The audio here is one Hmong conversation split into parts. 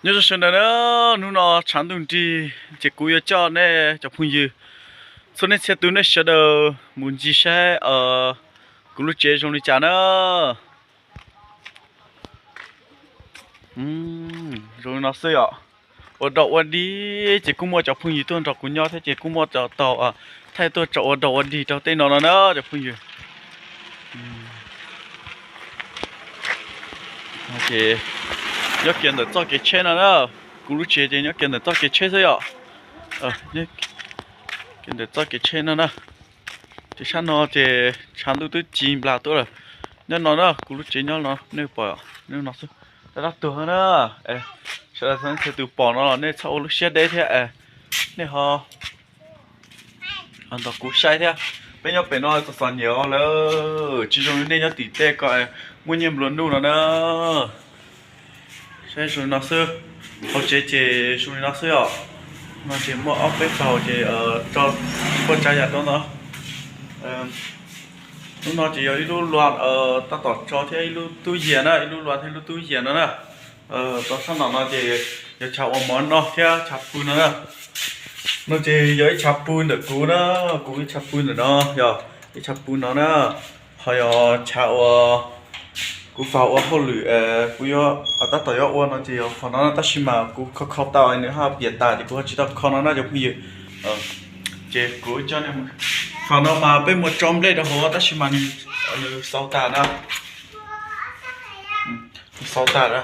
Nyob zoo sawv daws na, hnub no tshav ntuj nrig ces kuv yuav coj nej cov phooj ywg txhua leej txhia tus nej sawv daws mus ncig saib kuv lub tsev zoo li cas na. Zoo li no xwb yom. Ua dog ua dig ces kuj muaj cov phooj ywg tuaj nrog kuv nyob thiab ces kuj muaj tau thaij tuaj tso ua dog ua dig rau tej no no na cov phooj ywg. Ces nyob kiag ntawm txoj kev tsheb no na, kuv lub tsev ces nyob kiag ntawm txoj kev tsheb xwb yom. Kiag ntawm txoj kev tsheb no na, ces sab no ces tshav ntuj twb ci nplas tuaj lawm. Nyob no na, kuv lub tsev nyob no nej pom, nyob no xwb. Dab dab tuag na, sawv daws txhua tus pom no los nej txhob ua lub siab deb thiab, nej ho nrog kuv saib thiab. Peb nyob pem no txom txom nyem lawm, tsis zoo li nej nyob tim tej ko muaj nyiaj nplua nuj no na. Saib zoo li no xwb, hauv tsev ces zoo li no xwb os. No ces muaj ob peb tug ces tso tsis poj tsav yam rau no. Lub no ces yog ib lub lua tab tom tso thiab ib lub tub yias na, ib lub lua thiab ib lub tub yias no na. Tau sab nraum no ces yog chav ua mov noj thiab chav pw no na. No ces yog ib chav pw ntawm kuv na, kuv ib chav pw ntawm no, yog ib chav pw no na. Ho yog chav uas kuv faj ua hauj lwm, kuv yuav tab tom yuav ua no ces yog faj no na, tab sis mas kuv kho kho tau nws ho piam tas ces kuv ho tsis tau kho no na cov phooj ywg. Ces kuv coj nej, faj no mas peb muaj tso nplej rau hauv tab sis mas nws xaus tas na. Nws xaus tas na.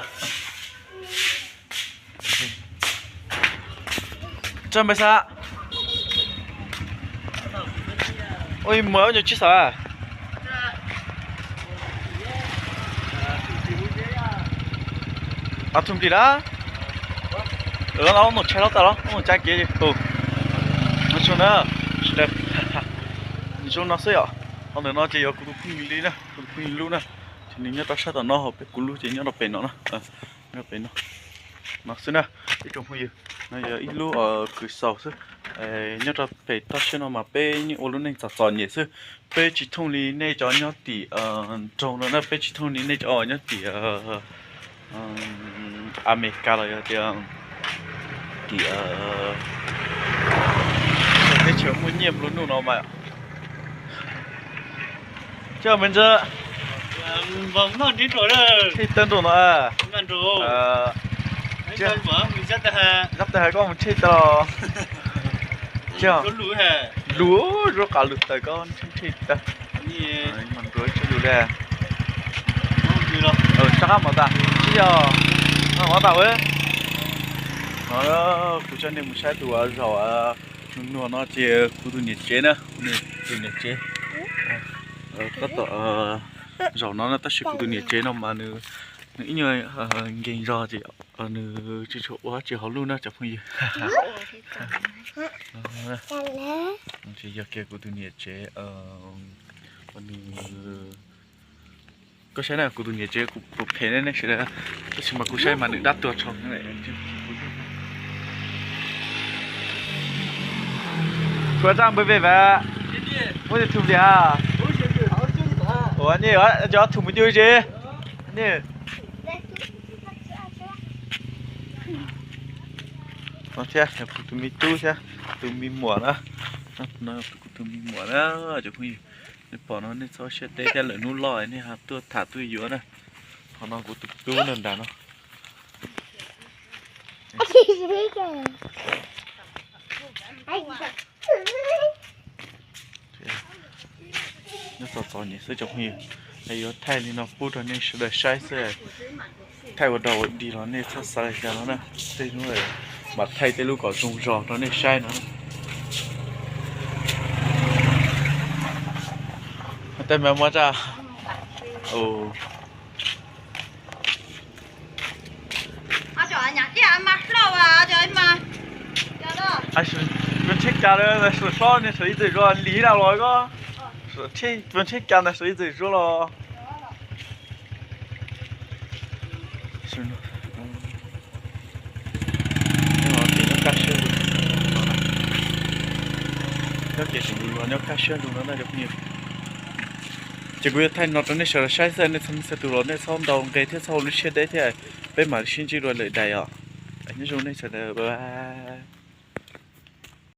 Tso npe xav. Ua mus ua nyuag tsib xav. Ob thum plis na. Mus tshais hlob tas los mus tsa kev tus. Zoo na, zoo no xwb yom. Ho ntawm no ces yog kuv tus phooj ywg li na, kuv tus phooj ywg lub na. Ces nws nyob rau sab tom no, ho peb kuv lub ces nyob rau pem no na. Nyob pem no, no xwb na, ib tsoom phooj ywg. No yog ib lub kws xaus xwb. Nyob rau pem toj siab no mas peb yeej ua lub neej txom txom nyem xwb. Peb tsis thooj li nej cov nyob tim nroog no na, peb tsis thooj li nej cov nyob tim Amelikas los yog tias tim teb chaws muaj nyiaj nplua nuj no mas. Coj me ntsa. Tshej tawg nraum no. Zab tawg hais koj mus tshej tawg. Lus zuab qas lus tawg koj tshej tawg. Mas nrua tshej lus li. Rov qab mov tas, tsis yog, mov tas. No kuv coj nej mus saib tus zaum nug nuag no ces kuv tus niam tsev na, kuv tus niam tsev. Tab tom zaum no na, tab sis kuv tus niam tsev no mas nws, nws ib nyuag nkeeg zog ces nws tsis tshua ua tsis hauv lub na cov phooj ywg. Ces yog kiag kuv tus niam tsev, nws, koj saib na, kuv tus niam tsev kuv phem ne ne sawv daws, tab sis mas kuv saib mas nws dab tuag tshaj. Tshuav raj npawg ve vas, muab YouTube li as. Ua nej cov thum mus cug ze. Nej thiab kuv tus me tub thiab tus me muam na, kuv tus me muam na, cov phooj ywg, nej pom no nej txhob siab deb thiab, lawm hnub loj nej ho tuaj tham tuaj yuav na. Qhov no kuv tus tub nrog nrad no. Nyob txom txom nyem xwb cov phooj ywg, yuav thaij li no pub rau nej sawv daws saib xwb. Thaij ua dog ua dig los nej txhob xav li cas no na, tej hnub mam thaij tej lub kom zoo zog rau nej saib no. Tej me muab tsa. Tus tsheb cas na, sawv tsob ne sawv ib txwm zuag li dab los ko. Tus tsheb cas na sawv ib txwm zuag los. Ces nyob kaj siab lug, nyob kev tseem lug los nyob kaj siab lug no na cov phooj ywg. Ces kuv yuav thaij no rau nej sawv daws saib xwb, nej txhua tus los nej txhob ntaus nqe thiab txhob ua lub siab deb thiab, peb mam li sib ntsib dua lwm daim os. Nyob zoo nej sawv daws, bye bye.